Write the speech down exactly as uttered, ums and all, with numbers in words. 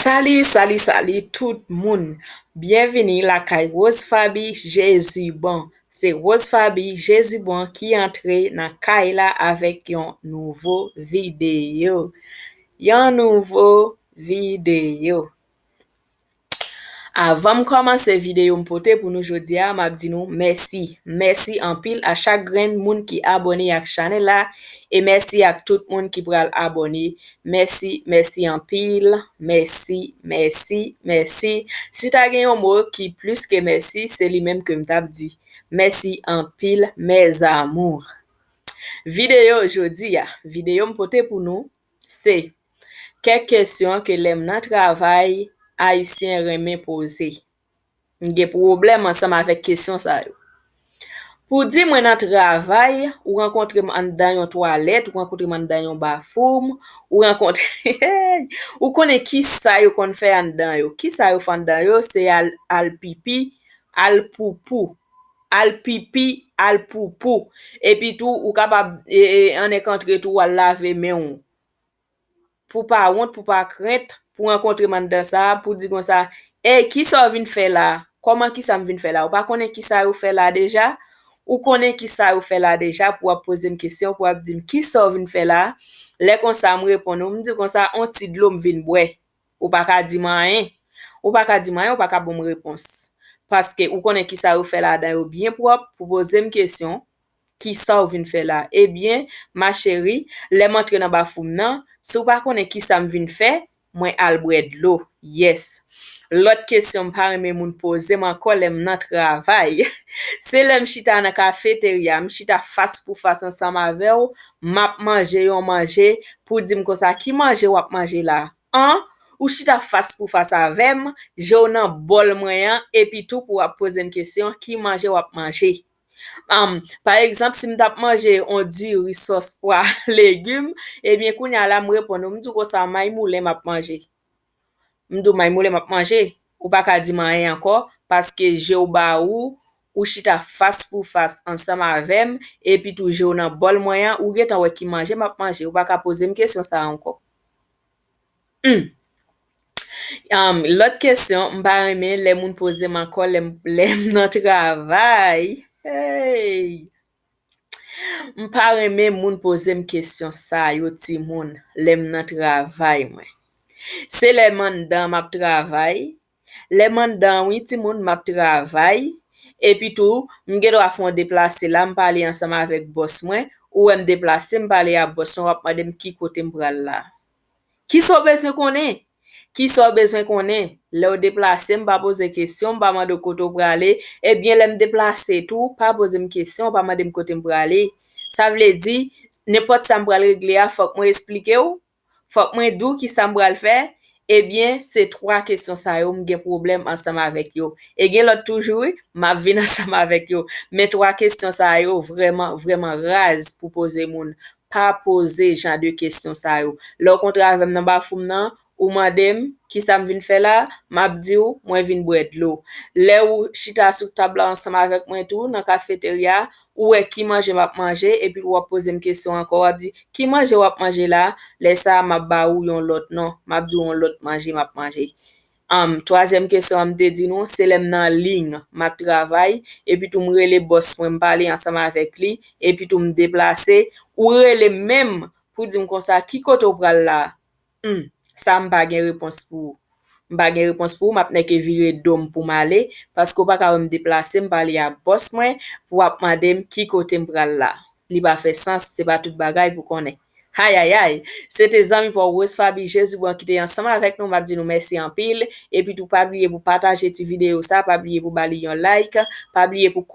Sali, sali, sali tout moun. Byenvini lakay Rose Faby Jezi Bon. Se Rose Faby Jezi Bon ki antre nan kay la avèk yon nouvo videyo. Yon nouvo videyo. Avan m kòmanse videyo m pote pou nou jodi a, m ap di nou mèsi. Mèsi anpil a chak grenn moun ki abòne ak chanèl la. E mèsi ak tout moun ki pral abòne. Mèsi, mèsi anpil. Mèsi, mèsi, mèsi. Si ta gen yon mo ki plis ke mèsi, se li menm ke m t ap di. Mèsi anpil, mes amours. Videyo jodi a, videyo m pote pou nou, se kèk kesyon ke lè m nan travay, Ayisyen renmen poze. M gen pwoblèm ansanm avèk kesyon sa yo. Pou di mwen nan travay, ou rankontre m anndan yon twalèt, ou rankontre m anndan yon bafoum, ou rankontre, ou konnen kisa yo konn fè anndan yo. Kisa yo fè anndan yo, se al, al pipi, al poupou. Al pipi, al poupou. Epi tou, ou kapab, e, e, annèk antre tou, w al lave men w. Pou pa wont, pou pa krent, pou rankontre m anndan sa, pou di konsa, ey, kisa w vin fè la? Kòman kisa m vin fè la? Ou pa konnen kisa yo fè la deja? Ou konnen kisa yo fè la deja pou w ap poze m kesyon, pou w ap di m kisa w vin fè la? Lè konsa, m reponn ou, m di konsa, on ti dlo m vin bwè. Ou pa ka di m anyen. Ou pa ka di m anyen, ou pa ka ban m repons. Paske ou konnen kisa yo fè ladan yo byen pwòp pou poze m kesyon, kisa w vin fè la? Ebyen, ma chérie, lè m antre nan bafoum nan, si w pa konnen kisa m vin fè, mwen al bwè dlo. Yes. Lòt kesyon m pa renmen moun poze m ankò lè m nan travay. Se lè m chita nan kafeterya, m chita fas pou fas ansanm avè w, m ap manje yon manje, pou di m konsa, ki manje w ap manje la? An, ou chita fas pou fas avè m, je w nan bòl mwen an, epi tou pou w ap poze m kesyon, ki manje w ap manje? Am, pa egzanp, si m t ap manje yon diri sòs pwa legim, ebyen, kounye a la, m reponn ou, m di w konsa, may moulen m ap manje. M di w, may moulen m ap manje. Ou pa ka di m anyen ankò, paske je w ba ou, ou chita fas pou fas ansanm avè m, epi tou je w nan bòl mwen an, ou gentan wè ki manje m ap manje. Ou pa ka poze m kesyon sa a ankò. Hmm. Um, lòt kesyon, m pa renmen lè moun poze m ankò, lè m, lè m nan travay. Hey! M pa renmen moun poze m kesyon sa yo, timoun, lè m nan travay mwen. Se lè m anndan m ap travay. Lè m anndan, wi, timoun, m ap travay. Epi tou, m gen dwa fè yon deplase la, m pale ansanm avèk bòs mwen. Ou wè m deplase, m pale a bòs mwen, w ap mande m ki kote m pral la. Kisa w bezwen konnen? Kisa w bezwen konnen? Lè w deplase, m pa poze kesyon, m pa mande w kote w prale. Ebyen, lè m deplase tou, pa poze m kesyon, pa mande m kote m prale. Sa vle di, nenpòt sa m pral regle a, fòk mwen esplike w, fòk mwen di w kisa m pral fè. Ebyen, se twa kesyon sa yo m gen pwoblèm ansanm avèk yo. E gen lòt toujou, wi, m ap vin ansanm avèk yo. Men twa kesyon sa yo vrèman, vrèman raz pou poze moun. Pa poze jan de kesyon sa yo. Lè w kontre avè m nan bafoum nan, ou mande m kisa m vin fè la, m ap di w, mwen vin bwè dlo. Lè ou chita sou tab la ansanm avèk mwen tou, nan kafeterya, ou wè ki manje m ap manje, epi w ap poze m kesyon ankò, w ap di, ki manje w ap manje la? Lè sa a, m ap ba ou yon lòt non, m ap di w yon lòt manje m ap manje. Am, twazyèm kesyon an m te di nou, se lè m nan liy, m ap travay, epi tou m rele bòs mwen, m pale ansanm avèk li, epi tou m deplase, ou rele m menm pou di m konsa, ki kote w pral la? Hmm, sa m pa gen repons pou ou. M pa gen repons pou ou, m ap nèke vire do m pou m ale, paske w pa ka wè m deplase, m pale a bòs mwen, pou w ap mande m ki kote m pral la. Li pa fè sans, se pa tout bagay pou konnen. Ayayay, se te zanmi pa w Rose Faby Jezibwan ki te ansanm avèk nou, m ap di nou mèsi anpil, epi tou pa bliye pou pataje ti videyo sa, pa bliye pou ba li yon like, pa bliye pou